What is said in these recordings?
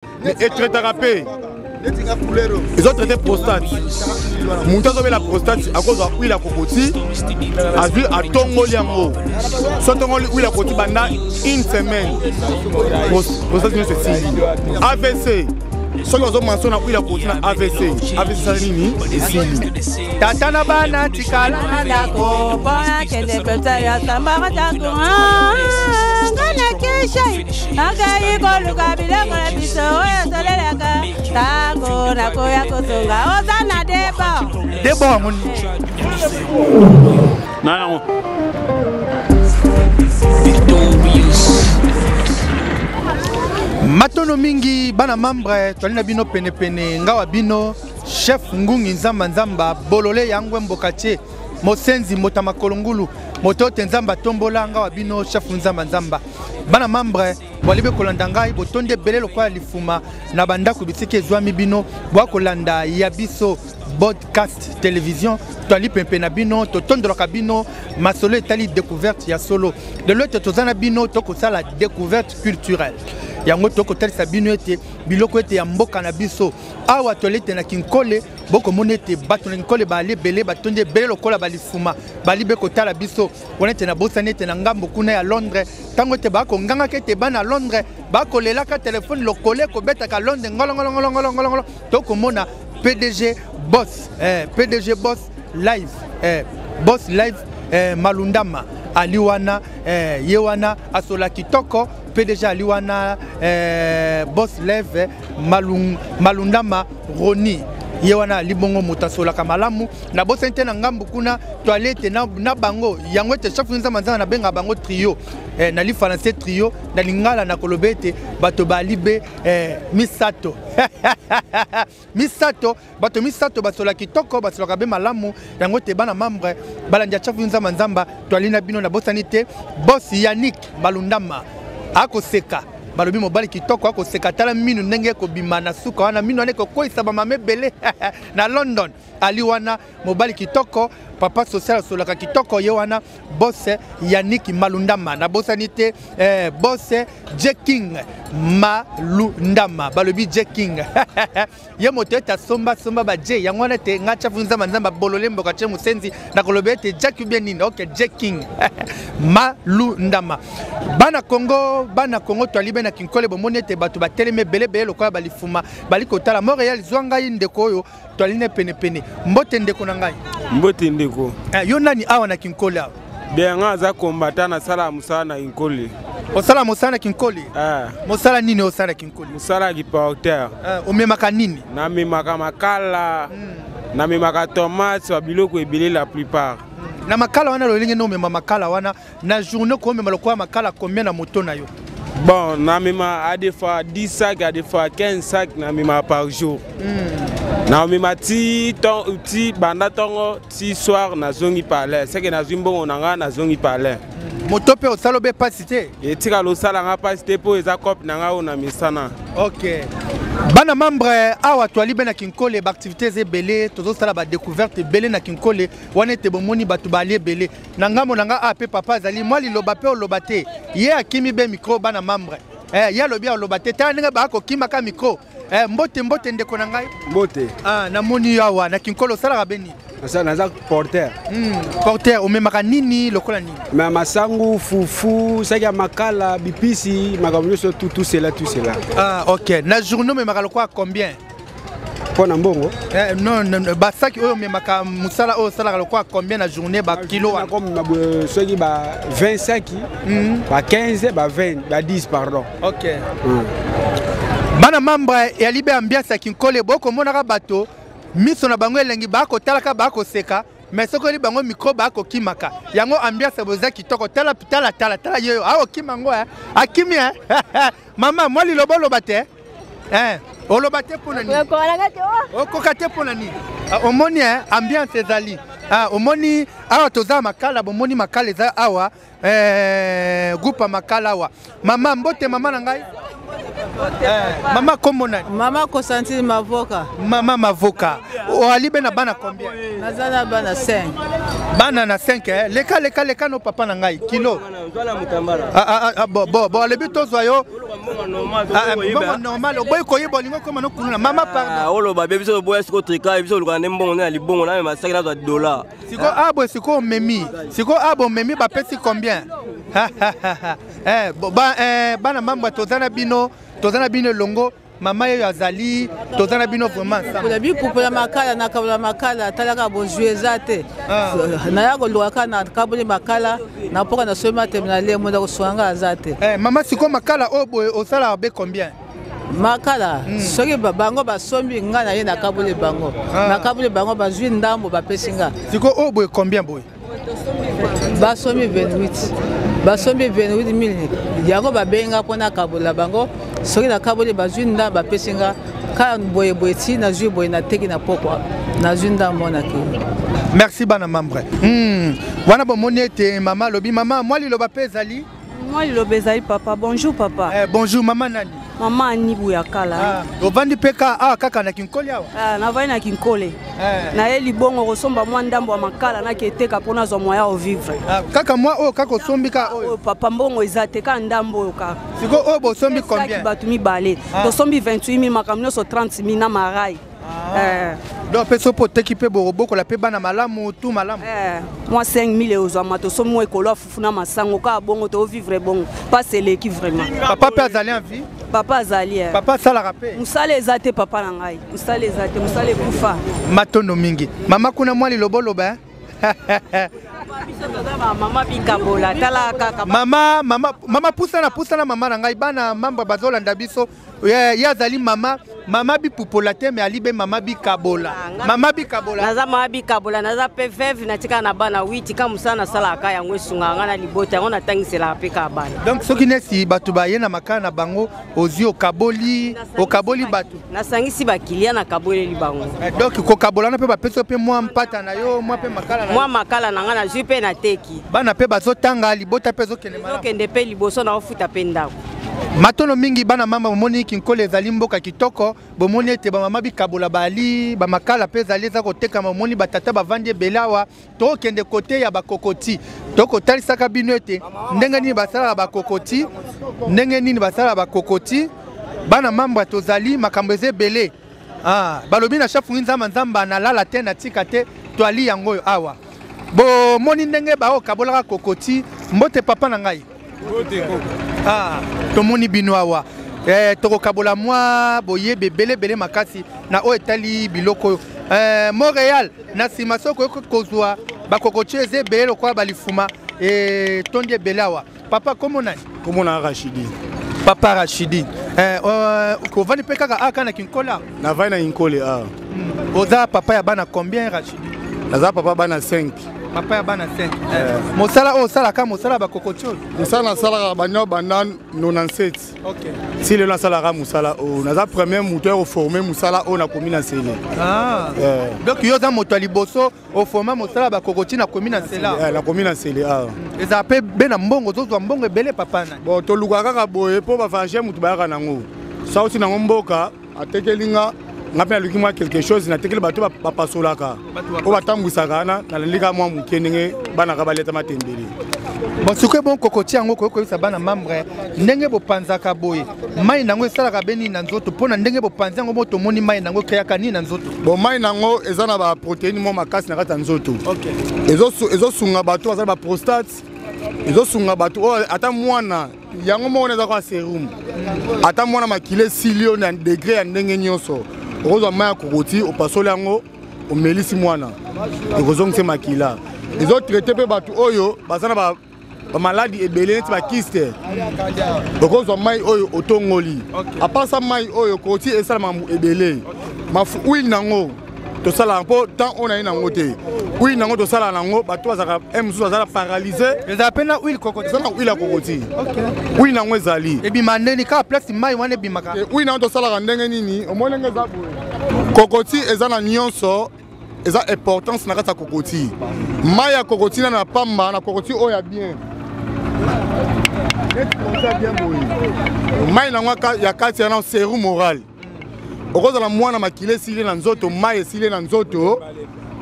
Mais etraitaka mpe ezotraite prostate. Moto azobela prostate akozwa huile ya kokoti, azwi atongoli yango. So atongoli huile ya kokoti banda une semaine, prostate nyonso esili. AVC, soki ozomanso na huile ya kokoti na AVC, AVC esali nini? Esili. Tata na bana tikala na ndako mpo akende pesa ya sambaka ndako nga na kesha akai koluka biloko na biso oyo tolelaka ntango nakoya kozonga oza na debo debo yango na yango. Matono mingi bana membre, twali na bino penepene ngawa bino chef Ngungi Nzamba Nzamba bolole yangwe mbokatie mosenzi mbota makolo ngulu moto te Nzamba tombola ngawa bino chef Nzamba Nzamba. Bana membre bwali be kolanda ngai botondi ebele lokola lifuma na bandako bisika ezwami bino bwa kolanda ya biso podcast télévision twali pempe na bino totondolaka bino masolo etali découverte ya solo. Lelo ete toza na bino tokosala découverte culturelle yango tokotalisa bino ete biloko ete ya mboka na biso awa tolete na Kinkole. Bokomona ete bato na Kinkole bali ebele, batondi ebele lokola balifuma bali be kotala biso wana ete nabosani ete na ngambo kuna ya Londres ntango ete bakongangaka ete bana Londres bakolelaka telefone lokole kobetaka Londres ngolongolongolongolongolo. Tokomona PDG Boss, PDG Boss live, Boss live, Malundama ali wana, ye wana asola kitoko. PDG ali wana, Boss live Malundama Roni ye wana ali bongo moto asolaka malamu. Nabosani te na ngambu kuna toilette na bango yango ete chef Nzamba Nzamba nabenga bango trio, na lifalanse trio, na lingala na koloba ete bato bali be, misato. Misato, bato misato basola kitoko, basolaka be malamu yango te bana membre balandi ya chef Nzamba Nzamba toali na bino. Nabosani te boss Yannick Malundama akoseka, balobi mobali kitoko akoseka, tala minu ndenge ekobima na suka wana, minu wana ekokweyisa bamama ebele na London. Ali wana mobali kitoko, papa social asolaka kitoko, ye wana boss Yannick Malundama. Nabosani te, boss J King Malundama, balobi J King ye moto ete asomba somba ba J yango wana ete nga chafu Nzamba Nzamba bolole mboka che mosenzi nakoloba ete Jack bien nini. Ok, J King Malundama. Bana Congo, bana Congo toali be na Kinkole, bomoni ete bato batelemi ebele ebele lokola balifuma bali kotala Montréal. Zwa ngai ndeko oyo toali ne penepene. Mbote ndeko na ngai. Mbote ndeko. Yo nani awa na Kinkole awa? Bien, nga aza combattant, nasala mosala na Kinkole. Osala mosala na Kinkole? Mosala nini osala na Kinkole? Mosala ya porteur. Omemaka nini? Namemaka makala, namemaka tomate, ba biloko ebele la plupart. Na makala wana lolenge nde omema makala wana na journée komema lokola makala combien na moto na yo? Bon, namema à des fois 10 sacs, à des fois 15 sacs namema par jour. Namema ti ton ti banda tongo ti soir nazongi palais. C'est que nazwi mbongo na nga nazongi palais. Moto pe osala obe pasi te? Etikala osala nga pasi te po eza cope na nga oyo na misana. Ok. Bana membre awa toali be na Kinkole, ba activités ebele, tozosala ba découverte ebele na Kinkole, wana ete bomoni bato bali ebele. Na ngambo na nga a pe papa azali mwa liloba pe oloba te. Ye akimi be micro bana membre. Ye alobi oloba te, tala ndenge ba kokimaka micro. Mbote mbote ndeko na ngai. Mbote. Namoni yo awa na Kinkole osalaka be nini? Naza, naza porteur. Porteur, omemaka nini lokola nini? Mais masangu, fufu, saki ya makala, bipisi, makambo nyonso tout, tout cela, tout cela. Ok. Na journée omemaka lokola combien? Mpo na mbongo? Non, non, non, basaki oyo omemaka mosala oyo osalaka lokola combien na journée ba kilo wana? Comme na boye, soki ba 20 saki, ba 15, ba 20, ba 10 pardon. Ok. Bana membre ya libe ambiance ya Kinkole bokomonaka bato miso na bango elengi bakotalaka bakoseka, mais soki oli bango micro bakokimaka yango ambiance boza kitoko. Tala, tala, tala, tala yeyo akokima yango, akimi, Mama, mwa liloba oloba te? Oloba te mpona nini? Okoka te mpona nini? Omoni, ambiance ezali. Omoni awa toza makala, bomoni makala eza awa, groupe ya makala awa. Mama, mbote mama na ngai. Mama kombo nani? Mama Constantine Mavoka. Mama Mavoka. Oali be na bana combien? Naza na bana 5. Bana na 5 eh? Leka leka leka no papa na ngai kilo. Ah, ah, ah, bo bo bo alebi tozwa yo. Ah, mbongo normal oboyi koyiba olingi okoma no kuluna mama pardon. Oloba be biso toboya sikoyo trika biso oluka nde mbongo nde na libongo na mema saki nazwa dollar. Sikoyo abo sikoyo omemi sikoyo abo omemi bapesi combien? Eh, ba, eh, bana mambwa toza na bino toza na bino elongo. Mama yeyo azali toza na bino vraiment ensemble. Bikupola makala nakabola makala talaka bozwi eza te ah. Naya koluka kaka nakaboli makala na mpoka nasomi mateme na lemo na kosunga nga aza te eh, mama sikoyo makala oyo boye osalaka be combien? Makala soki bango basombi nga na ye nakaboli bango ah. Nakaboli bango bazwi ndambo bapesi nga. Sikoyo oyo boye combien boye? Basombi 28, basombi 28 000 yango babenga mpo nakabola bango soki nakaboli bazwi ndambo bapesi nga kaka boye boye ti nazwi boye nateki na pokwa nazwi ndambo nakei. Merci bana membre. Wana bomoni ete mama alobi mama mwa liloba mpe ezali. Mwa liloba ezali papa. Bonjour papa. Eh, bonjour mama nani? Mama Annie Buyakala. Ah, ovandi mpe ka awa kaka na Kinkole awa? Ah, navandi na Kinkole. Eh. Naye libongo kosomba mwa ndambo ya makala naketeka mpo nazwa moyen ya vivre. Ah, kaka mwa oyo kaka osombi ka oyo? Oyo papa mbongo eza te kaka ndambo oyo kaka. Sikoyo oyo bosombi combien? Bato mibale. Ah. Tosombi 28 000 makambo nyonso 30 000 na marai. Ah. Eh. Donc mpe soki oteki mpe bokobokola mpe bana malamu tu malamu. Eh, mwa 5000 ozwama tosombi mwa ekolo ya fufu na masango kaka bongo tovivre bongo mpasi eleki vraiment. Papa mpe azali en vie? Papa azali eh. Papa asalaka mpe? Mosala eza te papa na ngai, mosala eza te, mosala ekufa. Matondo mingi mama kuna mwa liloboloba eh? Mama bikabola tala kaka mama mama mama pusana pusana mama na ngai bana mamba bazolanda biso ye azali mama mama bipupola te me ali be mama bikabola mama bikabola naza mama bikabola naza pe veuve natikala na bana 8 ka mosala nasalaka yango esungaka ngai na libota yango natangiselaka mpe kaka bana. Donc soki nesi bato baye na makala na bango ozwi okaboli okaboli bato. Nasangisi bakilia nakaboleli bango. Eh, donc kokabolana mpe bapesi mpe mwa mpata na yo mwa mpe makala na mwa makala na ngai nazwi mpe nateki. Bana mpe bazotanga libota mpe ezokende malamu. Ezokende mpe liboso na ofuta mpe ndako. Matono mingi bana mama bomoni Kinkole ezali mboka kitoko bomoni ete bamama bikabola bali bamakala mpe ezali eza kotekama bomoni batata bavandi ebele awa tokende kote ya bakokoti tokotalisaka bino ete ndenge nini basalaka bakokoti ndenge nini basalaka bakokoti bana mambwa tozali makambo eza ebele ah, balobi na shafungi nzamba nzamba nalala te natika te toali yango oyo awa bomoni ndenge baokabolaka kokoti mbote papa na ngai. Ah, tomoni bino awa eh, tokokabola mwa boyebi ebele ebele makasi na oyo etali biloko oyo eh, Montréal na nsima soki okoki kozwa bakokoti eza ebele lokola balifuma etondi ebele awa. Papa kombo nani? Kombo na Rachidi. Papa Rachidi eh, kovandi mpe kaka aka na Kinkole awa? Navandi na Kinkole awa. Oza papa ya bana combien Rachidi? Naza papa bana 5. Papa ya bana 5. Mosala oyo osalaka mosala bakokoti oyo? Mosala nasalaka banda banda 97. Okay. Si lelo nasalaka mosala oyo naza premier moto ya koforme mosala oyo nakomi na Nsele. Ah. Donc yo oza moto ya liboso oforma mosala bakokoti na komi na Nsele? Nakomi na Nsele awa. Ezala mpe be na mbongo ozozwa mbongo ebele papa na? Bon tolukaka kaka boye mpo bavage moto bayaka nango sauti nango mboka atekeli nga nga mpe naluki mwa quelque chose natekeli bato bapasolaka oyo batambwisaka wana nalandi kaka mwa moke ndenge banaka baleta matembele. Bon sikoyo bon kokoti yango okoki koyebisa bana membre ndenge bopanzaka boye mai nango esalaka be nini na nzoto mpo na ndenge bopanzi yango bo tomoni mai nango ekeyaka nini na nzoto? Bon mai nango eza na baprotéine mwa makasi na kati ya nzoto. Ezosunga bato baza na baprostate, ezosunga bato oyo ata mwana yango moko eza kaka serum ata mwana makila esili yo na degré ya ndenge nyonso okozwa mai ya kokoti opasoli yango omelisi mwana ekozongisa makila. Ezotraite mpe bato oyo baza na bamaladi ebele neti bakiste okozwa mai oyo otongoli apasa mai oyo kokoti esala makambo ebele mafu huile nango tosalaka mpo temps oyo naye nango te huile nango tosalaka nango bato bazalaka mosusu azala paralyse. Ezala mpe na huile kokoti? Eza na huile ya kokoti. Huile nango ezali ebima ndeni kaka place mai wana ebimaka. Huile nango tosalaka ndenge nini omoni ndenge eza boye kokoti eza na nyonso eza importance na kati ya kokoti mai ya kokoti na na pamba na kokoti oyo ya bien neti kokoti ya bien boye mai nango ya kati yana serum moral okozala mwana makila esili na nzoto mai esili na nzoto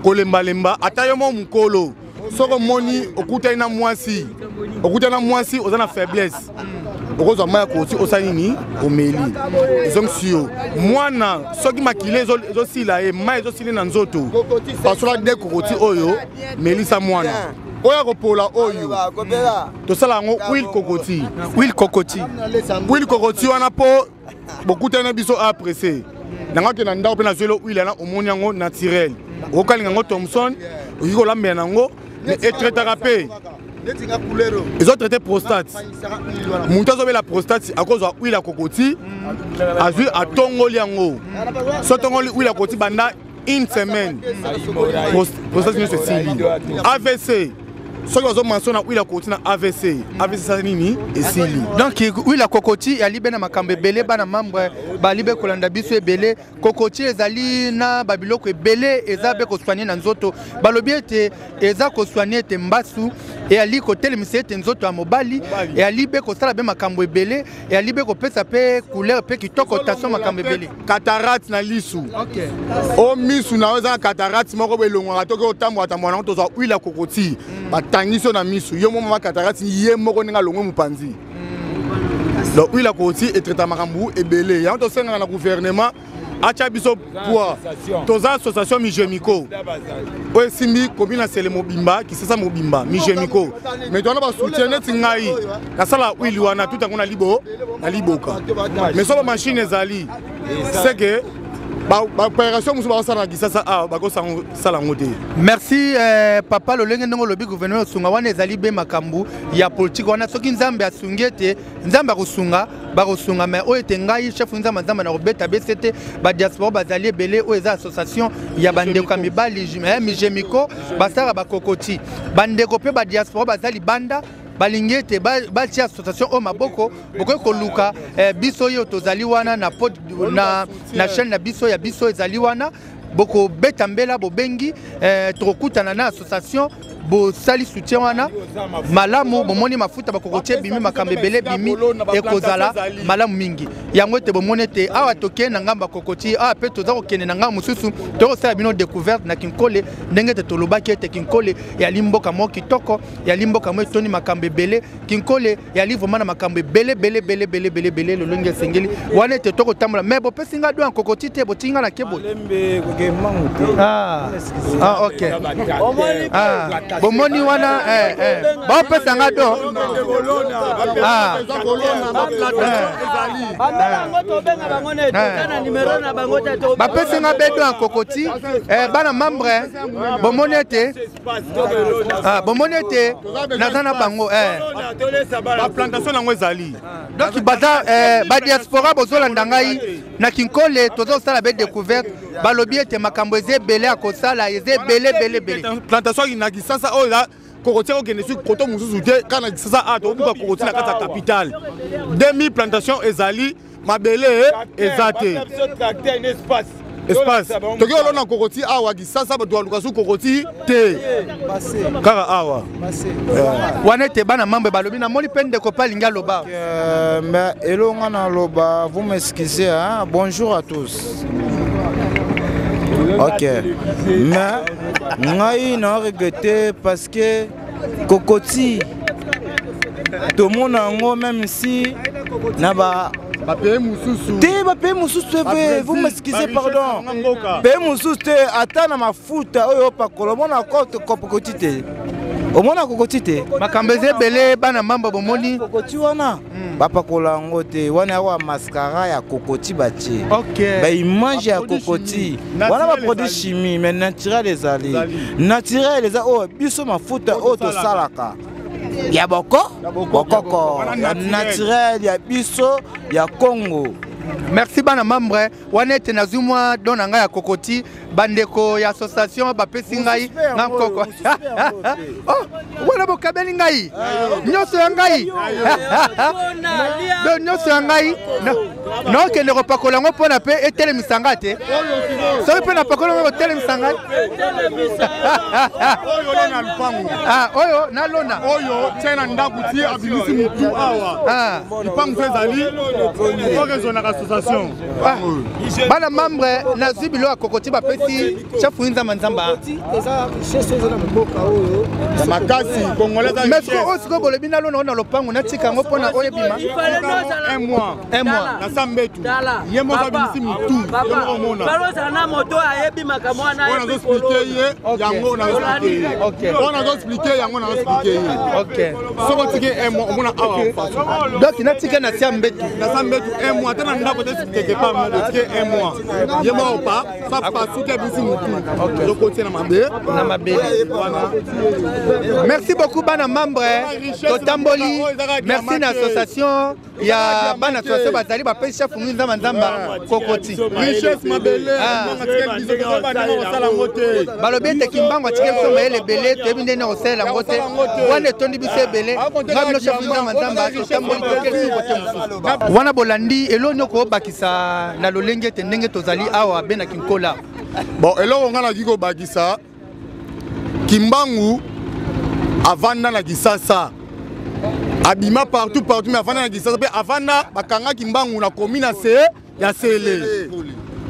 kolembalemba ata yo mo mokolo Soki omoni okutani na mwasi, okutani na mwasi oza na faiblesse, okozwa mai ya kokoti, osali nini? Omeli, ezongisi yo. Mwana soki makila ezosila ye, mai ezosili na nzoto, pasola de kokoti oyo, melisa mwana. Oyo akopola oyo tosala yango huile kokoti. Huile kokoti, huile kokoti wana mpo bokutani na biso apresse nanga okende na ndako mpe nazweli huile wana, omoni yango naturel, okokalinga yango Thomson, okoki kolambela na yango, mais etraitaka mpe, ezotraite prostate. Moto azobela prostate akozwa huile ya kokoti, azwi atongoli yango. So atongoli huile ya kokoti banda une semaine, prostate nyonso esili. AVC, soki bazomanso na huile ya kokoti na AVC, AVC esala nini? Esili. Donc huile ya kokoti eyali be na makambo ebele. Bana membre bali be kolanda biso ebele, kokoti ezali na babiloko ebele, eza be kosoigner na nzoto. Balobi ete eza kosoigner ete mbasu, eyali kotelemisa ete nzoto ya mobali, eyali be kosala be makambo ebele, eyali be kopesa mpe couleur mpe kitoko, tension, makambo ebele. Cataracte na lisu, o misu na yo eza na cataracte moko boye, elongwaka toki otambola tambola nango, tozwa huile ya kokoti, batangisi yo na misu, yo mo mama cataracte ye moko ndenge alongwe mopanzi. Donc huile ya kokoti etraita makambo ebele. Yango tosengaka na gouvernement atya biso poids. Toza association Mijemiko oyo esimbi komi na sele mobimba, Kisasa mobimba, Mijemiko, mais towana basoutien neti ngai nasala huile wana tout yango na libo na liboka, mais so bamachine ezali seke baopération mosusu bakosala na Kisasa awa, bakosala yango te. Merci papa. Lolenge ndenge olobi gouvernement osunga wana, ezali be makambo ya politike wana. Soki Nzambe asungi ete Nzambe akosunga, bakosunga. Mais oyo ete ngai chef Nzambe Nzambe na kobeta bese te, badiaspora bazali ebele. Oyo eza association ya bandeko ya mibali Mijemiko, basalaka bakokoti. Bandeko mpe badiaspora baza libanda, balingi ete batia association oyo maboko, bokoki koluka biso oyo tozali wana na chaîne na biso ya biso ezali wana. Bokobeta mbela, bobengi, tokokutana na association, bosali soutien wana malamu. Bomoni mafuta bakokotia ebimi, makambo ebele ebimi, ekozala malamu mingi. Yango ete bomoni ete awa tokende na ngambo ya kokoti, awa mpe toza kokende na ngambo mosusu, tokosala bino découverte na Kinkole. Ndenge ete tolobaki ete Kinkole yali mboka moko kitoko, yali mboka moko etondi makambo ebele. Kinkole yali vraiment na makambo ebele ebele ebele ebele ebele ebele, lolenge esengeli wana ete tokotambola. Mais bopesi nga do ya kokoti te, botingi nga na keboye. Ah. Ah, ok. Ah, bomoni wana baopesa nga do. Ah. Bapesi nga bedo ya kokoti. Bana membre, bomoni ete bomoni ete naza na bango. Baplantation yango ezali. Donc baza badiaspora, bozolanda ngai na Kinkole, toza kosala be découverte. Balobi ete makambo eza ebele ya kosala, eza ebele ebele ebele. Plantation na Kisasa oyo eza kokoti, okende soki koto mosusu te, kaka na Kisasa a tokobuka kokoti na kati ya capitale. 2000 plantation ezali, mabele eza te, espace. Toki olona kokoti awa Kisasa, bato baluka su kokoti te, kaka awa. Wana ete bana mambo balobi, namoni mpe ndeko mpe alingi aloba. Mais elonga naloba, vous m'excusez, hein? Bonjour à tous. Ok, mais ngai na regretté parce que kokoti tomona yango même si na ba bapays mosusu te, bapays mosusu te, vous m'excusez, pardon, pays mosusu te. Ata na mafuta oyo opakola, omona kokoti te, omona kokoti te. Makambo eza ebele, bana mamba, bomoni. Kokoti wana bapakola yango te, wana yango ya mascara ya kokoti batie baimage ya kokoti wana, baproduit chimie. Mais naturel ezali, naturel eza oyo biso mafuta oyo tosalaka ya boko bokoko ya naturel ya biso ya Congo. Merci bana membre. Wana ete nazwi mwa don na ngai ya kokoti, bandeko ya association bapesi ngai na nkoko. Oh, wana bokabeli ngai nyonso ya ngai, do nyonso ya ngai, naokende kopakola yango mpona mpe etelemisa ngai te. Soki mpe napakola yango, kotelemisa ngai. Oyo nalona. Oyo tie na ndako ti abimisi motu awa, lipangu so ezali oraisonnaka. Association. Ah, bana membre nazwi biloko ya kokoti bapesi chef nzamba nzamba eza richesse eza na mboka oyo makasi congolais mais sikoyo oyo sikoyo bolobi nalona oyo na lopango natika yango mpona oyo ebima un mois un mois na sa mbetu ye moko abimisi mutu ye moko omona balozala na moto ayebi makambo wana oyo nazoexplike ye yango nazoexplike ye oyo nazoexplike yango nazoexplike ye soki otiki un mois omona awa faso donc natika na sia mbetu na sa mbetu un mois ata na ndako te quelque part moko otiki un mois ye moko pa sa pasuki abimisi mutu ozokotia na mabe na mabele merci beaucoup bana membre totamboli merci na association ya bana association bazali bapesi chef ngi nzamba nzamba kokoti richesse mabele balobi ete kimbangu atikeli biso mayele ebele toyebi ndenge kosalela yango te wana etondi biso ebele nga bino chef nzamba nzamba totamboli tokeli kote mosusu wana bolandi eloni okobakisa na lolenge ete ndenge tozali awa be na kinkola bon eloko ngai nakoki kobakisa kimbangu avanda na kisasa abima partout partout mais avanda na kisasa mpe avanda bakanga kimbangu na commune ya se ya sele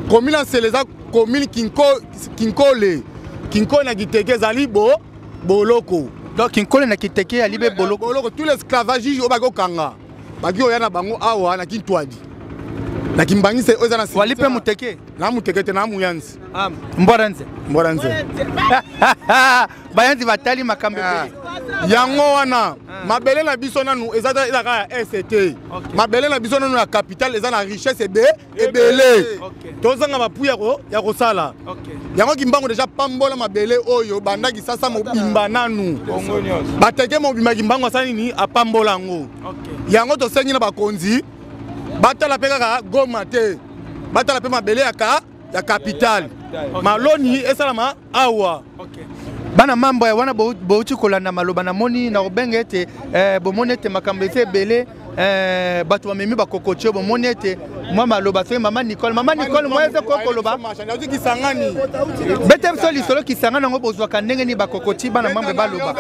commune ya sele eza commune kinkole kinkole na kiteke ezali bo boloko donc kinkole na kiteke ali be boloko boloko tous les esclavagistes oyo baki kokanga baki koya na bango awa na kintwadi na kimbangisa oyo eza na wali mpe moteke na moteke te na muyanzi ah, mbwara nze mbwara nze bayanzi batali makambo ebele yango wana mabele na biso nanu eza kaka ya st mabele na biso nanu ya capitale eza na richesse ebe ebele tozanga bapui ya kosala yango kimbangu deja pambola mabele oyo banda kisasa mobimba nanu bateke mobimba kimbangu asala nini apambola yango yango tosengi na bakonzi batala mpe kaka goma te batala mpe mabele ya ka ya capitale maloni esalama awa bana mambo ya wana bouti kolanda maloba namoni na kobenga ete eh, bomoni ete makambo eza ebele eh, bato bamemi bakokotio bomoni ete mwa maloba soki mama nicole mama nicole mwa eza koki koloba bete biso lisolo kisangani yango bozwaka ndenge nini bakokoti bana mambo baloba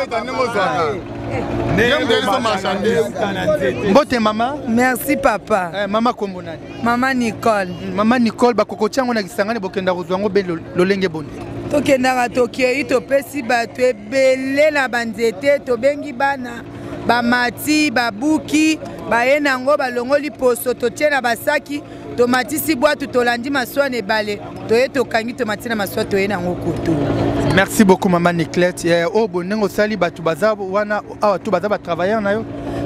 mbote mama merci papa eh, mama kombo nani mama nicole mama nicole bakokoti yango na kisangani bokenda kozwa yango be lolenge boni tokendaka tokei topesi bato ebele na banzete tobengi bana bamati babuki baye na yango balongoli poso totie na basaki tomatisi bwatu tolandi masuwa na ebale toye tokangi tomati na masuwa toye na yango koto merci beaucoup mama niclette eh, oyo boye ndenge osali bato baza wana awa to baza batravailleur na yo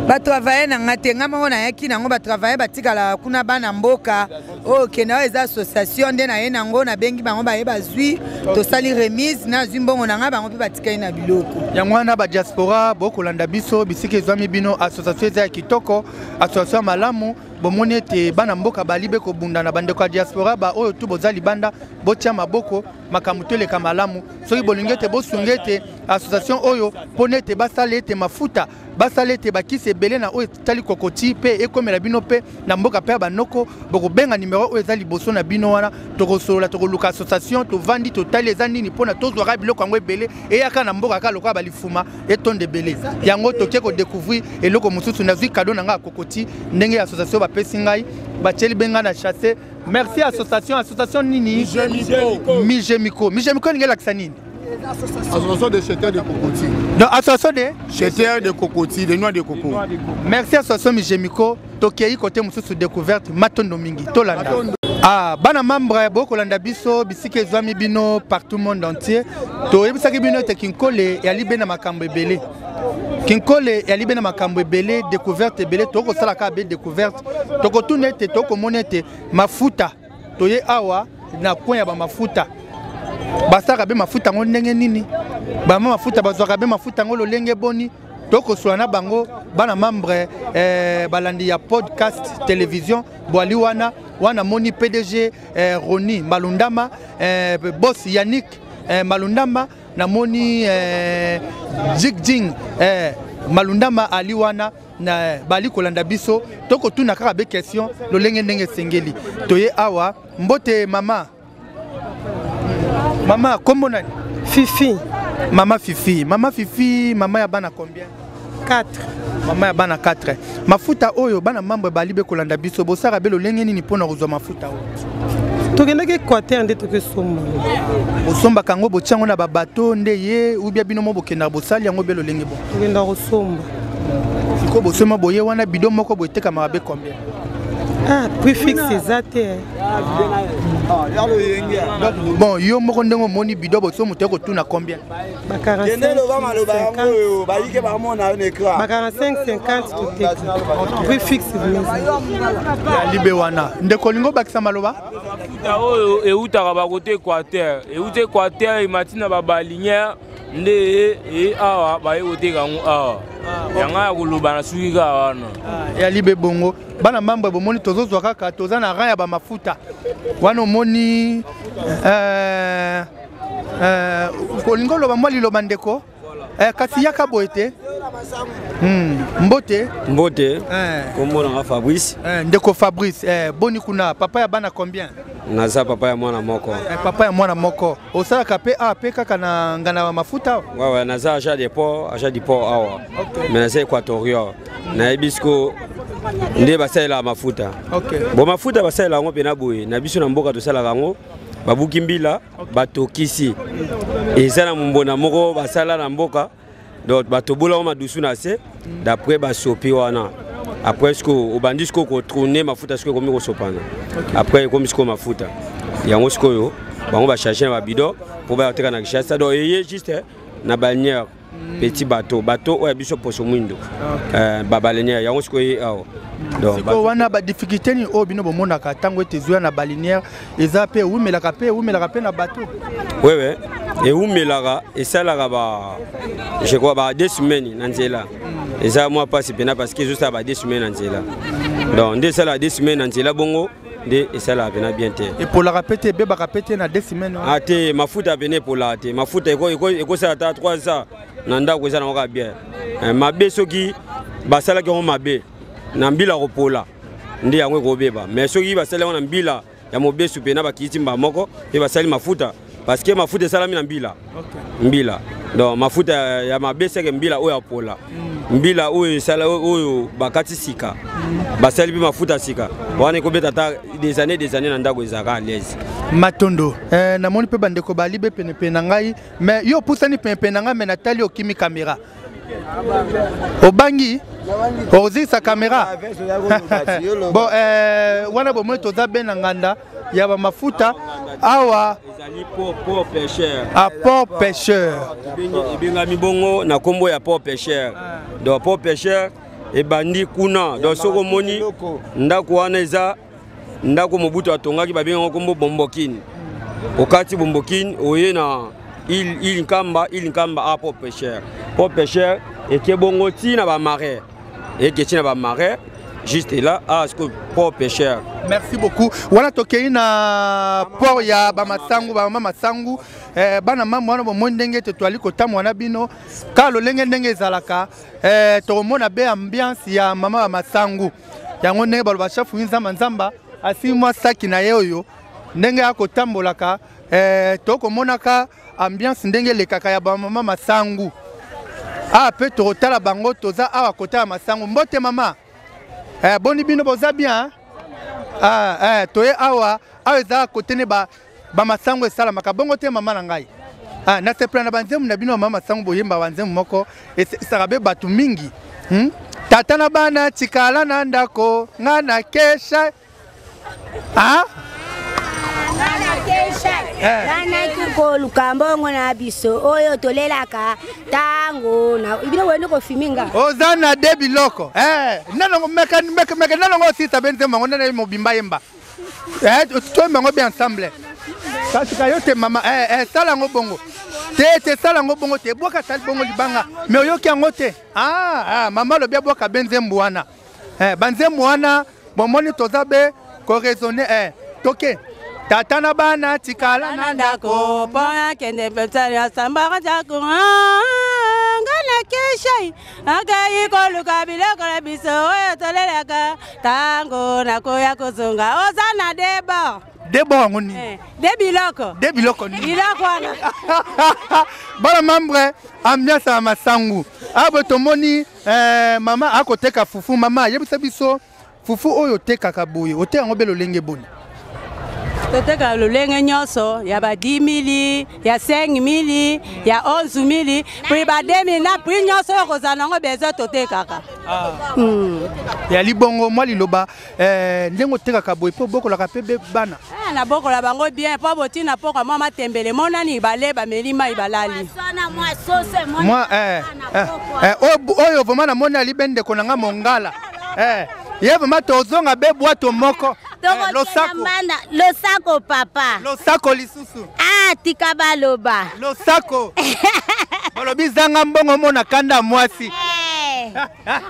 batravaille na nga te nga moko nayaki nango batravaille batikalaka kuna bana mboka oyo okenda oyo eza association nde naye nango nabengi bango baye bazwi tosali remise nazwi mbongo na ngai bango mpe batikali na biloko yango wana badiaspora bokolanda biso bisika ezwami bino association eza ya kitoko association ya malamu bomoni ete bana mboka bali be kobunda na bandeko ya diaspora baoyo tu boza libanda botia maboko makambo to eleka malamu soki bolingi ete bosunga ete association oyo mpona ete basala ete mafuta basala ete bakisi ebele na oyo etali kokoti mpe ekomela bino mpe na mboka mpe ya banoko bokobenga nimero oyo eza liboso na bino wana tokosolola tokoluka association tovandi totali eza nini mpona tozwaka biloko yango ebele eyaka na mboka kaka lokola balifuma etonda ebele yango toke kodécouvrir eloko mosusu nazwi kado na ngai ya kokoti ndenge ya association bapesi ngai batieli be ngai na chasse merci association association nini mijemiko mijemiko elingi elakisa nini Association de cheteurs de cocotiers. Donc, association de Cheteurs de cocotiers, de noix de coco. Merci association Mijemiko. Tokei côté mosusu découverte matondo mingi tolanda. Ah, bana membre bokolanda biso bisika ezwami bino partout monde entier. Toyebisaki bino ete Kinkole eyali be na makambo ebele. Kinkole eyali be na makambo ebele, découverte ebele, tokosala kaka be découverte. Tokotuna ete tokomona ete mafuta toye awa na coin ya bamafuta basalaka be mafuta yango ndenge nini bama mafuta bazwaka be mafuta yango lolenge boni tokosola na bango bana membre eh, balandi ya podcast télévision bwali wana wana moni pdg eh, roni malundama eh, boss yannick eh, malundama namoni eh, jigjing eh, malundama ali wana na bali kolanda biso tokotuna kaka be question lolenge ndenge esengeli toye awa mbote mama mama kombo nani fifi mama fifi mama fifi mama ya bana combien 4. Mama ya bana 4. Mafuta oyo bana mambo ebali be kolanda biso bosaka be lolenge nini mpona kozwa mafuta oyo? Tokendaki Équateur nde tokesomba. Bosombaka yango botia yango na babato nde ye ubia bino mo bokendaka bosali yango be lolenge bo? Tokendaka kosomba. Sikoyo bosomba boye wana bidon moko boye etekamaka be combien? Ah, prix fixe eza te. Bon, yo moko ndenge omoni bidon boso moto ekotuna combien? Ba 45 ba 45 50 toteki. Prix fixe ya libe wana. Ndeko olingi obakisa maloba? Mafuta oyo eutaka bakote Équateur, euti Équateur emati na babalinière nde e awa baye koteka yango awa. Yanga ya koloba na suki kaka wana. Ya libe bongo bana mambo bomoni tozozwa kaka toza na rang ya bamafuta wana omoni olingi oloba mwa liloba ndeko kasi yaka boye te. Mbote. Mbote. Kombo nanga Fabrice. Ndeko Fabrice, boni kuna papa ya bana combien? Naza papa ya mwana moko. Papa ya mwana moko. Osalaka pe a pe kaka na ngana ya mafuta? Ouais ouais, naza agent de port, agent du port awa. Mais naza équatorial. Nayebi siko nde basalelaka mafuta. Bon, mafuta basalelaka yango mpena boye na biso na mboka tosalaka yango babuki mbila batokisi eza na mombona moko basala na mboka donc batobola yango madusu na se d'après basopi wana après sikoyo obandi sikoyo kotourne mafuta sikoyo ekomi kosopana après ekomi sikoyo mafuta yango sikoyo bango bacharge na babido mpo baya koteka na Kinshasa donc eye juste na balinière petit bateau bateau oyo ya biso poso mwindo babalinière yango sikoyo ye awa. Sikoyo wana badifficulté nini oyo bino bomonaka ntango ete ezoya na balinière eza mpe ewumelaka mpe ewumelaka mpe na bateau? Wewe ewumelaka esalaka ba je crois ba 2 semaines na nzela eza mwa mpasi mpena parce que ezosala ba 2 semaines na nzela donc nde esalaka 2 semaines na nzela bongo nde esalaka mpena bien te. Epolaka mpe te ebebaka mpe te na 2 semaines wana? Ah te, mafuta pene epolaka te mafuta ekosala ata 3 ans na ndako eza nango kaka bien. Mabe soki basalaki yango mabe na mbila kopola nde yango ekobeba mais soki basali yango na mbila ya mobesu mpena bakiti mba moko mpe basali mafuta parce que mafuta esalami na mbila. Mbila donc mafuta ya mabe seke mbila oyo apola mbila oyo esala oyo bakati sika basali mpe mafuta sika wana ekobeta ata des années des années na ndako ezalaka à l'aise. Matondo. Namoni mpe bandeko bali be penepene na ngai mais yo opusani penepene na ngai mais natali okimi caméra obangi ozikisa caméra. Bon, wana bomoni toza be na nganda ya bamafuta awa ezali port pêcheur. Ah, port pêcheur. Ebengami bongo na kombo ya port pêcheur. Donc port pêcheur ebandi kuna. Donc soki omoni ndako wana eza ndako Mobutu atongaki babengi yango kombo Bombokine. Okati Bombokine oye na île Nkamba, île Nkamba a port pêcheur. Port pêcheur eke bongo ti na ba marais. Eke ti na ba marais juste là à ce que port pêcheur. Merci beaucoup. Wana tokei na port ya ba masangu ba mama masangu bana mama wana bomoni ndenge ete toali kotambola na bino ka lolenge ndenge ezalaka tokomona be ambiance ya mama ba masangu yango ndenge baloba chef nzamba nzamba asimi mwa saki na ye oyo ndenge akotambolaka tokomonaka ambiance ndenge elekaka ya ba mama masangu. Ah, pe tokotala bango toza awa kotala masangu. Mbote mama. Boni bino boza bien, hein? Ah, toye awa, awa eza kote ne ba masangu esalamaka bongo te mama na ngai. Ah, na sepela na banzembo na bino mama masangu boyemba banzembo moko esaka be bato mingi. Tata na bana tikala na ndako nga na kesha. Ah? Nanaki koluka mbongo na biso oyo tolelaka tango na bino boyendi kofimi nga. Oza na de biloko. Nanongo meka meka meka nanongo osisa be nzembo yango nana mobimba yemba. Toyemba yango bien ensemble. Kasi ka yo te mama, sala yango bongo. Te te sala yango bongo te bwaka sali bongo libanga. Mais oyoki yango te. Ah, ah, mama lobi abwaka be nzembo wana. Banzembo wana bomoni toza be ko raisonner toke. Tata na bana tikala na ndako mpona kende pepsali asambaka ndako. Nga na keshai akei koluka biloko na biso oyo tolelaka ntango nakoya kozonga oza na deba. De bor yango nini? Eh, de biloko. De biloko nini? Biloko wana. Bana membre ambiance ya masangu. Abo tomoni eh, mama akoteka fufu mama yebisa biso fufu oyo otekaka boye oteka yango be lolenge boni? Toteka lolenge nyonso ya ba 10 000 ya 5 000 ya 11 000 prix ba 2 000 na prix nyonso oyo kozala nango besoin totekaka. Ah. Ya libongo mwa liloba eh, ndenge otekaka boye mpo obokolaka mpe bana? Eh, nabokola bango bien mpo botina mpoka mwa matembele monani bale bameli mai balali mwa eh, eh, eh, oyo vraimen namoni alibe ndeko na nga mongala eh, ye vraimen tozonga be bwato moko eh, losako losako papa losako lisusu ah tika baloba losako balobi zanga mbongo mona kanda mwasi eh.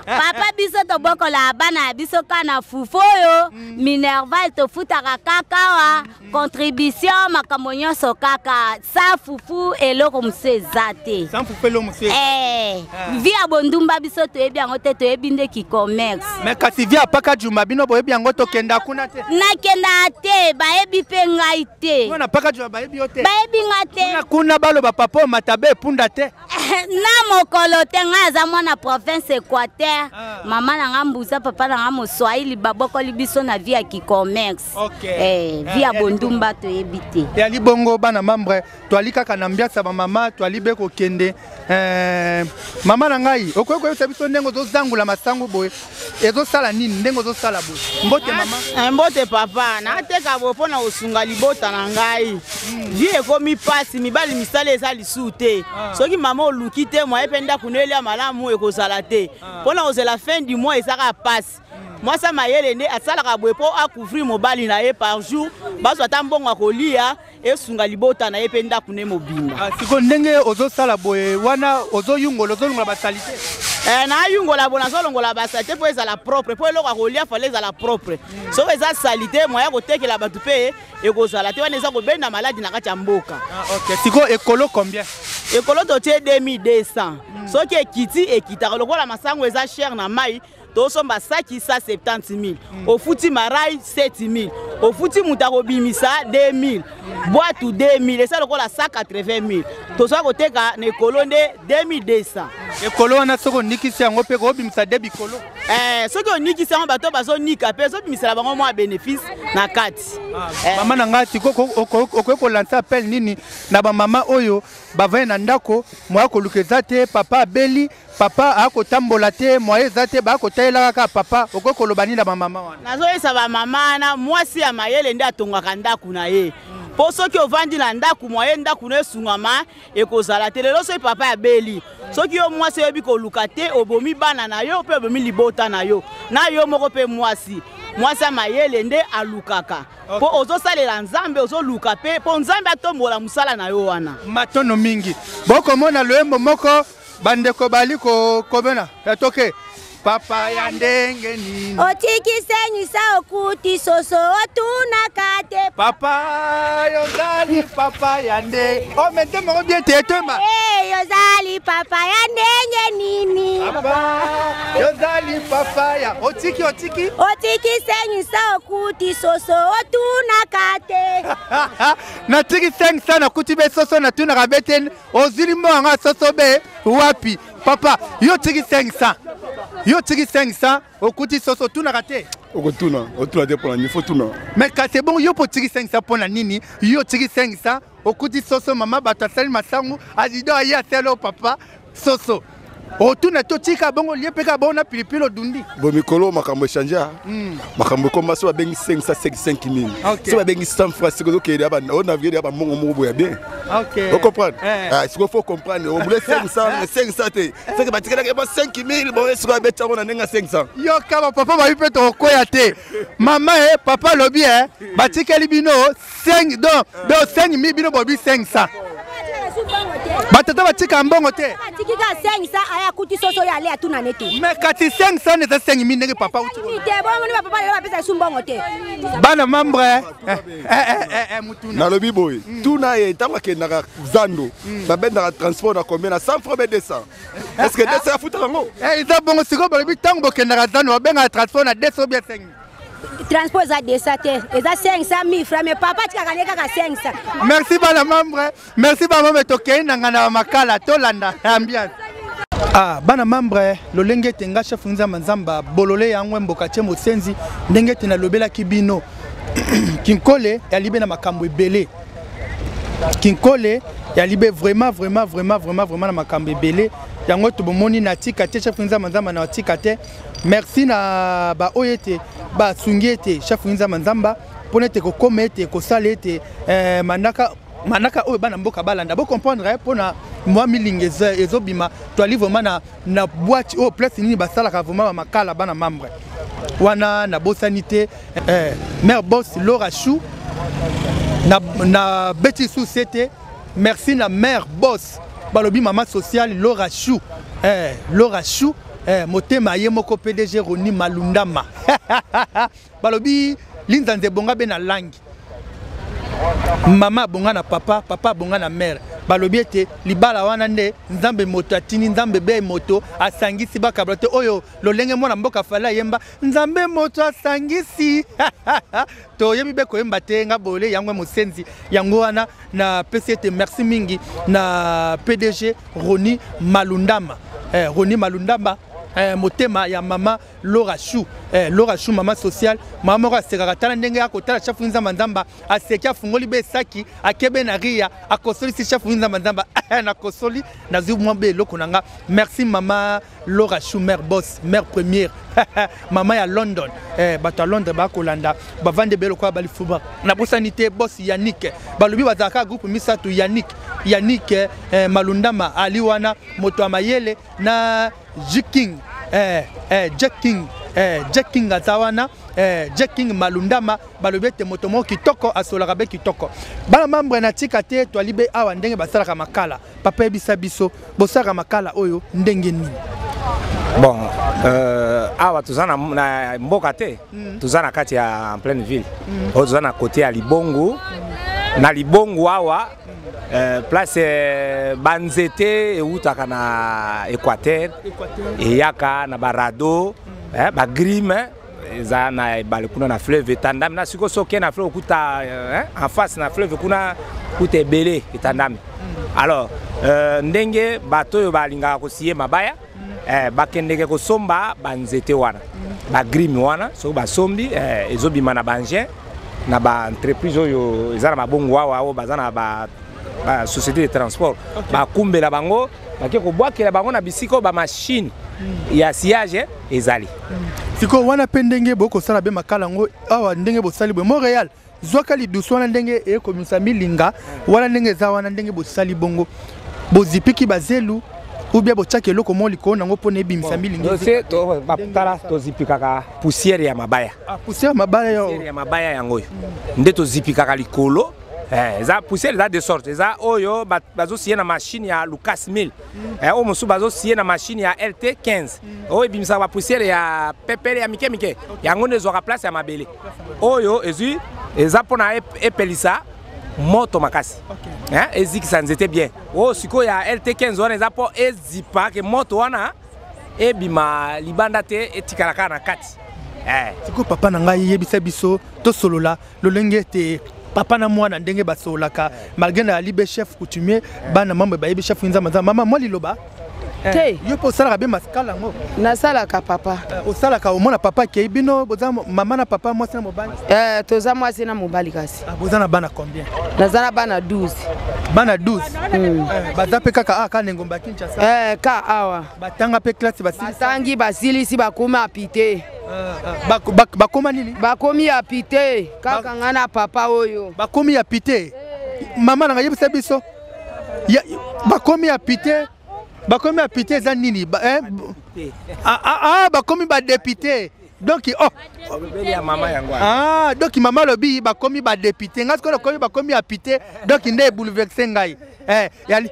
papa biso tobokolaka bana ya biso kaka na fufu oyo minerval tofutaka kaka awa contribution makambo nyonso kaka sa fufu eloko mosusu eza te eh, vie ya bondumba biso toyebi yango te toyebi nde kicommerce me kasi vie apaka juma bino boyebi yango tokenda kuna te nakendaka te bayebi mpe ngai te na paka juma bayebi yo te bayebi nga te kuna baloba papa omata be epunda te na mokolo te ngai aza mwana province équateur ah. Mama na ngai mbuza papa na ngai moswahili babokoli biso na vie ya kicommerce okay. Eh, vie ya bondumba toyebi te yali bongo bana membre toali kaka na mbiasa ya bamama toali be kokende eh, mama na ngai okoki koyebisa biso ndenge ozozangula masango boye ezosala nini ndenge ozosala boye mbote mama eh, mbote papa nateka boye mpo na kosunga libota na ngai vie ekomi mpasi mibali misala eza lisusu te ah. Soki mama oluki te mwaye mpe ndako no elia malamu ekozala te ah. Mpo na kozela fin du mois ezaka mpasi mwasi ya mayele nde asalaka boye mpo acouvrir mobali na ye par jour bazwa ata mbongo ya kolia esunga libota na ye mpe ndako ne mobimba. Ah, sikoyo ndenge ozosala boye wana ozoyungola ozolongola basalite? Eh, nayungola boye nazolongola basalite mpo ezala propre mpo eloko ya kolia fale ezala propre soki eza salite moya kotekela bato mpe ekozala te wana eza kobenda maladi na kati ya mboka. Ah, okay. Sikoyo ekolo combien? Ekolo totie 2200 soki ekiti ekitaka lokola masango eza cher na mai tosomba saki 170 000 ofuti marai 7 000 ofuti moto akobimisa 2 000 bwatu 2 000 eza lokola 180 000 tozwa koteka na ekolo nde 2200 ekolo wana soki onikisi yango mpe koobimisa de bikolo eh, soki onikisi yango bato bazonika mpe ezobimisela bango mwa bénéfice na kati ah, eh. Mama na ngai sikoyo okoki kolansa appel nini na bamama oyo bavandi na ndako moya koluka eza te papa abeli papa akotambola te moye eza te bakotalela kaka papa okoki koloba nini na bamama wana? Nazoyesa bamama wana mwasi ya mayele nde atongaka ndako na ye mpo soki ovandi na ndako mwaye ndako na esungama ekozala te lelo soki papa abeli soki yo mwasi oyebi koluka te obomi bana na yo mpe obomi libota na yo na yo moko mpe mwasi mwasi ya mayele nde alukaka mpo ozosalela nzambe ozoluka mpe mpo nzambe atombola mosala na yo wana. Matono mingi bokomona loyembo moko bandeko bali kobena ya toke papa ya ndenge nini otiki senyisa okuti soso otunaka te papa yozali papa ya nde o me nde moko bien te toyemba hey, yozali papa ya ndenge nini papa yozali papa ya otiki otiki otiki senyisa okuti soso otunaka te natiki 500 nakuti be soso natunaka be te ozwili mbongo yango ya soso be wapi papa yo otiki 500 yo otiki 500 okuti soso otunaka te okotuna otuna te mpona nini fo tuna mais kasi ebongo yo mpo otiki 500 mpo na nini yo otiki 500 okuti soso mama bato asali masangu azido aye asali o papa soso otuna te otika bongo olie mpe kaka bongo na pilipili odundi bo mikolo makambo echange makambo ekoma so babengi 555 000 so babengi 100 francs sikoyo ozokende onavigue ya bambongo moko boya bien ocomprendre sikoyo faut comprendre obule 500 500 te seke batikelaki ba 5000 bon sikoyo abeti yango na ndenge ya 500 yoka bapapa babi mpe tokokwea te mama e papa alobi e batikeli bino 5 donc donc 5000 bino bobi 500 batata batika mbongo te atiki kaka 500 aya akuti soso oyo ale atuna ne te mais kati 500 eza 5000 ndenge papa uti te bomoni bapapa lelo bapesa lisu mbongo te bana membre nalobi boye tuna ye ntango akendaka zando babendaka transport na combien na 100 francs be 200 est ce que 200 afutaka yango eza bongo sikoyo balobi ntango bokendaka zando babengaka transport na 200 bien 5. Transport eza 200 te, eza 500 000 francs, mais papa atikaka ne kaka 500. Merci bana membre, merci bana membre, tokei na ngana makala tolanda ambiance. Ah, bana membre, lolenge ete nga chef Nzamba Nzamba bolole yango mboka tie mosenzi ndenge ete nalobelaki bino Kinkole ya libe na makambo ebele. Kinkole ya libe vraiment vraiment vraiment vraiment vraiment na makambo ebele. Yango tobomoni na tika te chef Nzamba Nzamba na tika te. Merci na ba oyo ete basungi ete chef Nzamba Nzamba mpona ete kokoma ete kosala ete eh, manaka manaka oyo bana mboka balanda bo comprendre eh, mpona mwa milinga ezobima toali vraiment na, na boîte oyo place nini basalaka vraiment bamakala bana membre wana nabosani te eh, mare boss Laura Chou na, na beti lisusu te merci na mare boss balobi mama sociale Laura Chou eh, Laura Chou eh, motema ye moko PDG Roni Malundama balobi linzanza ebonga be na langi mama abonga na papa, papa abonga na mare. Balobi ete libala wana nde nzambe moto atindi, nzambe be moto asangisi bakabla te. Oyo lolenge mwana mboka fala ayemba nzambe moto asangisi toyebi be koyemba te nga boye yango mosenzi yango wana napesi ete merci mingi na PDG Roni Malundama eh, Roni Malundama eh, motema ya mama Laura Chou eh, Laura Chou mama sociale, mama moko asekaka tala ndenge akotala chef Nzamba Nzamba aseki afungoli be saki akebe na ria akosolisi chef Nzamba Nzamba nakosoli nazwi mwa be eloko na nga. Merci mama Laura Chou, mère boss, mère première mama ya London eh, bato ya Londres bakolanda bavandi ebele lokola balifuba. Nabosani te boss Yannick, balobi bazalaka groupe misato Yannick Yannick eh, Malundama ali wana moto ya mayele na J King eh, eh, Jack King eh, Jack King aza wana eh, Jack King Malundama balobi ete moto moko kitoko asolaka be kitoko. Bana membre na tika te toali be awa ndenge basalaka makala. Papa yebisa biso bosalaka makala oyo ndenge nini? Bon, awa toza na, na mboka te toza na kati ya en pleine ville oyo toza na côté ya Libongo. Na Libongo awa place banzete eutaka na Équateur eyaka na barado bagrime eza na ebale kuna na fleuve etandami na sikoyo soki na fleuve okuta en face na fleuve kuna kuta ebele etandami. Alors ndenge bato oyo balingaka kosiye mabaya bakendeke kosomba banzete wana bagrime wana soki basombi ezobima na baengin na baentreprise oyo eza na mabongo awa oyo baza na ba société de transport bakumbela bango bake kobwakela bango na bisika oyo bamachine ya sillage ezali. Sikoyo wana mpe ndenge bokosala be makala yango awa ndenge bosali boye Montréal zwaka lidusu wana ndenge ekomisa milinga wana ndenge eza wana ndenge bosali bongo bozipiki bazelu ou bien botiaka eloko moko likolo nango mpona ebimisa milinga. Tala tozipikaka poussière ya mabaya. Ah, poussière ya mabaya yo. Poussière ya mabaya yango oyo nde tozipikaka likolo. Eza poussière eza de sorte eza oyo bazosie na machine ya Lucas 1000 oyo mosusu bazosie na machine ya LT 15 oyo ebimisaka bapoussière ya pepele ya mike mike yango nde ezwaka place ya mabele oyo ezwi eza mpona epelisa moto makasi ezikisa nzete bien. Oyo sikoyo ya LT 15 wana eza mpo ezipa ke moto wana ebima libanda te etikala kaka na kati. Sikoyo papa na ngai yebisa biso tosolola lolenge ete papa na mwana ndenge basololaka malgré na libe chef coutumier bana mambo bayebi chef Nzamba Nzamba. Mama mwa liloba te yo mpe osalaka be masikala yango? Nasalaka papa. Osalaka omona papa akei bino boza mama na papa mwasi na mobali? Toza mwasi na mobali kasi. Boza na bana combien? Naza na bana 12. Bana 12? Baza mpe kaka awa kaka na engomba ya Kinshasa? Ka awa. Batanga mpe classe basilisi? Batangi basilisi bakomi apite. Bakoma nini? Bakomi apite kaka nga na papa oyo. Bakomi apite? Mama nanga yebisa biso bakomi apite, bakomi apite eza nini? Bakomi badepute donc oh ah donc mama alobi bakomi badepute ngai sikoyo nakomi bakomi apite donc nde ebouleverse ngai yali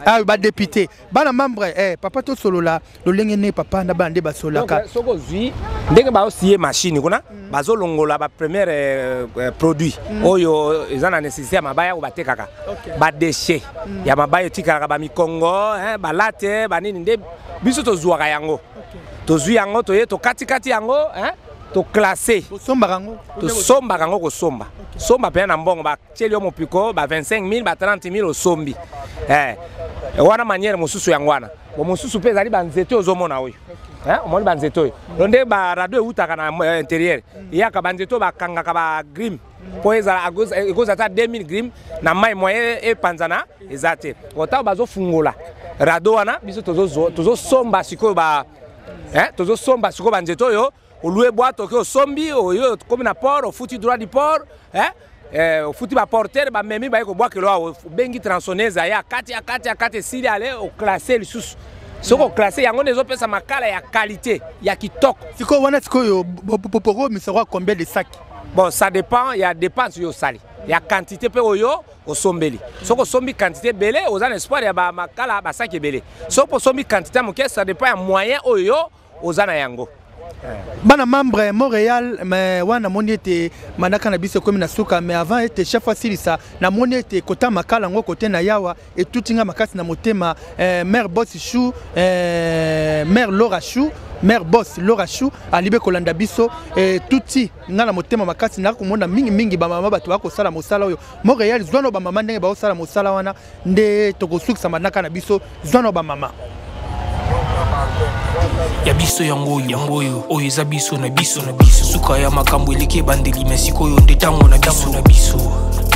ah badepute bana membre papa tosolola lolenge ne papa na bana nde basololaka. Soki ozwi ndenge baosie machine kuna bazolongola ba première produit oyo eza na nécessité ya mabaya oyo batekaka badéchet ya mabaya etikalaka bamikongo balate banini nde biso tozwaka yango tozwi yango toye tokatikati yango. Toclasse, tosombaka yango. Tosombaka yango, kosomba somba mpenza na mbongo, batieli yo mopiko ba 25 000, ba 30 000, osombi. Wana manière mosusu yango wana. Bo mosusu mpe ezali banzete ozomona oyo. Omoni banzete oyo lo nde baradeau eutaka na intérieur, eyaka banzete oyo bakangaka bagrime mpo ezala ekozala ata 2000 grime na mai, moyen epanzana eza te. Otango bazofungola radeau wana, biso tozosomba sikoyo ba tozosomba sikoyo banzete oyo. Olue bwato, oke osombi oyo, okomi na port, ofuti droit du port, ofuti baporteur, bamemi, baye kobwakelo awa. Obengi tronçonneuse, aye, akati, akati, akati, esili, ale oclasse lisusu. Soki oclasse yango nde ezopesa makala ya qualité, ya kitoko. Sikoyo wana, sikoyo bokomisaka combien de sac? Bon, ça dépend ya dépense oyo osali, ya quantité mpe oyo osombeli. Soki osombi quantité ebele, oza na espoir ya bamakala basaki ebele. Soki osombi quantité ya moke, ça dépend ya moyen oyo oza na yango. Bana membre ya Montréal, mais wana namoni ete manaka na biso ekomi na suka. Mais avant ete chef asilisa, namoni ete kota makala yango kote na yawa etuti nga makasi na motema. Mare boss chou, mare Laura Chou, mare boss Laura Chou alibe kolanda biso. Tuti nga na motema makasi nakomona mingimingi bamama, bato bakosala mosala oyo Montréal. Zwana bamama ndenge bakosala mosala wana nde tokosukisa manaka na biso. Zwana bamama. Ya biso yango oyo, yango oyo, oyo eza biso na biso na biso. Suka ya makambo eleki ebandeli, me sikoyo nde ntango na biso na biso.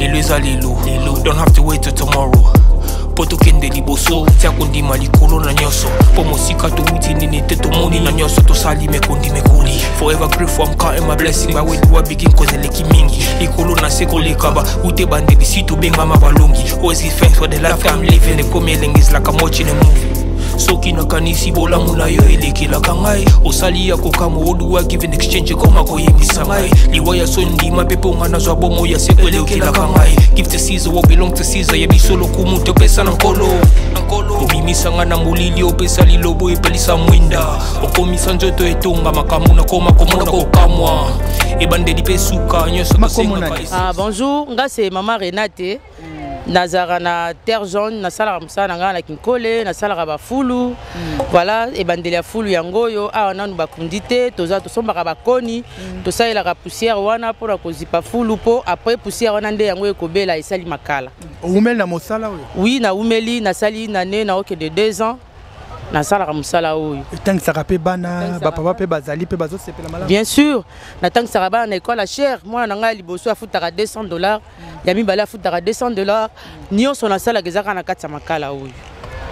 Lelo eza lelo lelo, don't have to wait till tomorrow mpo tokende liboso. Tia kondima likolo na nyonso, mpo mosika towuti nini te, tomoni na nyonso tosali mekondi mekoli. Forever grateful, I'm counting my blessing. By where do I begin? Cause eleki mingi likolo na se koleka ba ute bandeli si tobengama balongi. Always give thanks for the life I'm living. Ekomi elengi, is like I'm watching a movie. Soki nakanisi bolamu na yo elekelaka ngai, osali ya kokamwa. Oduwa give in exchange, ekoma koyebisa ngai liwa ya so ndima mpe mpo nga nazwa bomo ya seko elekelaka ngai. Give to Caesar what belong to Caesar. Ya biso lokumu topesa na Nkolo. Obimisa nga na molili, opesa lilobo, epelisa mwinda, okomisa nzoto etonga makambo nakoma komona kokamwa, ebandeli mpe suka nyonso tosengaka. Ah, bonjour, nga c'est mama Renate, nazalaka na Terre Jaune, nasalaka mosala na ngai na Kinkole, nasalaka bafulu. Voilà ebandeli ya fulu yango oyo awa, nanu bakundi te. Toza tosombaka bakoni, tosalelaka poussière wana mpona kozipa fulu, mpo après poussière wana nde yango ekobela, esali makala. Owumeli na mosala oyo? Oui, nawumeli, nasali nane, naokende 2 ans nasalaka mosala oyo. Etangisaka mpe bana, bapapa mpe bazali mpe bazosepela malamu? Bien sûr, natangisaka bana na ekole ya cher. Mwana na ngai ya liboso afutaka 200 dollars, ya mibale afutaka 200 dollars. Nyonso nasalaka eza kaka na kati ya makala oyo.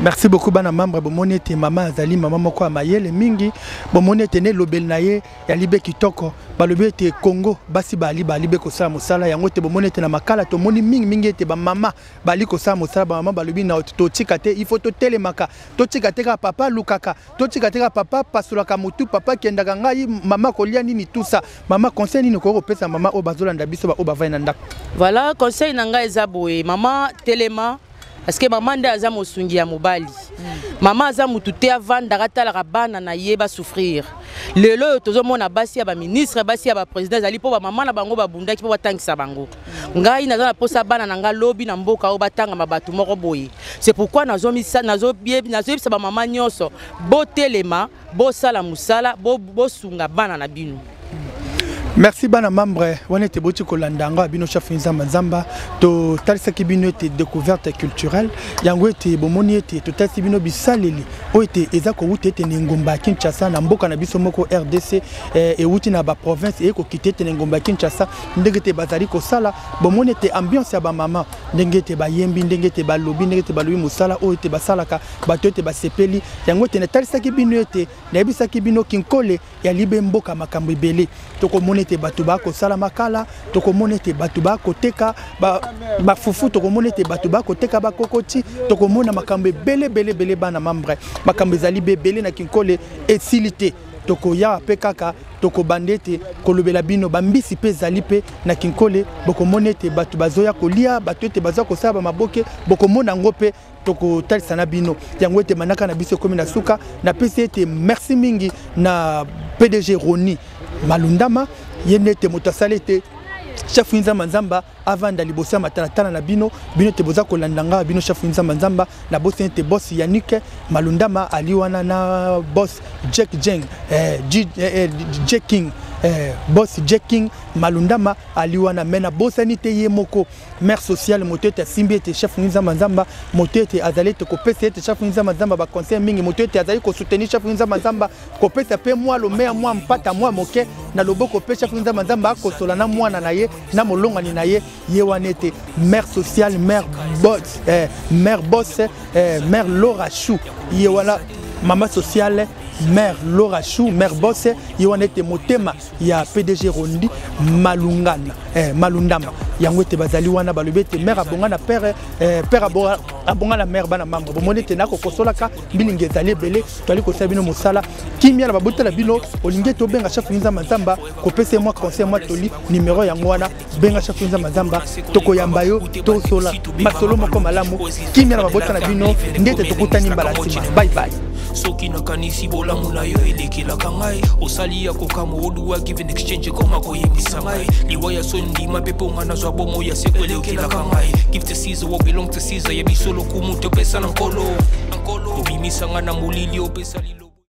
Merci beaucoup, bana membre. Bomoni ete mama azali mama moko ya mayele mingi. Bomoni ete ne elobeli na ye yali be kitoko. Balobi ete Congo basi bali bali be kosala mosala yango te. Bomoni ete na makala tomoni mingimingi ete bamama bali kosala mosala. Bamama balobi na totika te, il faut totelemaka, totika te kaka papa alukaka, totika te kaka papa pasolaka motu, papa akendaka, ngai mama kolia nini, tout ça. Mama, conseil nini okoki kopesa mama oyo bazolanda biso, baoyo bavai na ndako? Voilà, conseil na ngai eza boye: mama telema, parce que mama nde aza mosungi ya mobali. Mama aza mutu te avandaka atalaka bana na ye basouffrir. Lelo oyo tozomona basi ya baministre, basi ya baprésident, ezali mpo bamama na bango babundaki mpo batangisa bango. Ngai naza na mposa bana na ngai lobi na mboka oyo batangama bato moko boye. C'est pourquoi nazoyebisa bamama nyonso: botelema, bosala mosala, bosunga bana na bino. Merci, bana membre. Wana ete boti kolanda yango ya bino chef Nzamba Nzamba. Totalisaki bino ete découverte culturelle yango ete bomoni ete totalisi bino bisaleli oyo ete eza kowuta ete na engumba ya Kinshasa, na mboka na biso moko RDC, ewuti na baprovince, eye kokita ete na engumba ya Kinshasa, ndenge ete bazali kosala. Bomoni ete ambiance ya bamama, ndenge ete bayembi, ndenge ete balobi, ndenge ete balobi mosala oyo ete basalaka, bato ete basepeli yango. Ete natalisaki bino ete nayebisaki bino Kinkole ya libe mboka makambo ebele. Tokomona ete bato bakosala makala, tokomona ete bato bakoteka bafufu, tokomona ete bato bakoteka bakokoti, tokomona makambo ebele ebele ebele. Bana membre, makambo ezali be ebele na Kinkole, esili te. Tokoya mpe kaka tokobanda ete kolobela bino bambisi mpe ezali mpe na Kinkole. Bokomona ete bato bazoya kolia, bato ete baza kosala bamaboke, bokomona yango mpe tokotalisa na bino yango. Ete manaka na biso ekomi na suka, napesi ete merci mingi na PDG Roni Malundama. Ye nde ete moto asali ete chef Nzamba Nzamba avanda liboso ya matalatala na bino, bino ete boza kolanda nga bino chef Nzamba Nzamba. Nabosani ete boss Yannick Malundama ali wana na boss Jack Jeng, J, J King. eh, boss Jacking Malundama ali wana me nabosani te ye moko mare sociale moto ete asimbi ete chef Nzamba Nzamba, moto ete azali ete kopesa ete chef Nzamba Nzamba baconseil mingi, moto ete azali kosoutenir chef Nzamba Nzamba, kopesa mpe mwa lomea mwa mpata mwa moke na loboko mpe chef Nzamba Nzamba akosola na mwana na ye na molongani na ye. Ye wana ete mare sociale, mare boss, eh, mare boss, eh, mare Laura Chou, ye wana mama sociale mare Laura Chou, mare boss, ye wana ete motema ya PDG Rondi Malungana, eh, Malundama. Yango ete bazali wana balobi ete mare abonga na père, eh, père abonga, abonga na mare. Bana mambo bomoni ete nakokosolaka mbilingi ezali ebele, toali kosala bino mosala kimia na babotela bino. Olingi ete obenga chef Nzamba Nzamba kopesa ye mwa conseil mwa toli, numero yango wana, benga chef Nzamba Nzamba, tokoyamba yo, tosola masolo moko malamu kimia na babota na bino. Nde ete tokutani mbala nsima. Bye bye. Soki nakanisi bolamu na yo elekelaka ngai, osali ya kokamwa, oduwa give and exchange ekoma koyebisa ngai liwa ya so ndima mpe mponga nazwa bomo ya seko elekelaka ngai. Give to Caesar what belong to Caesar, ya biso lokumu topesa na Nkolo. Obimisa ngai na molili, opesa lilo.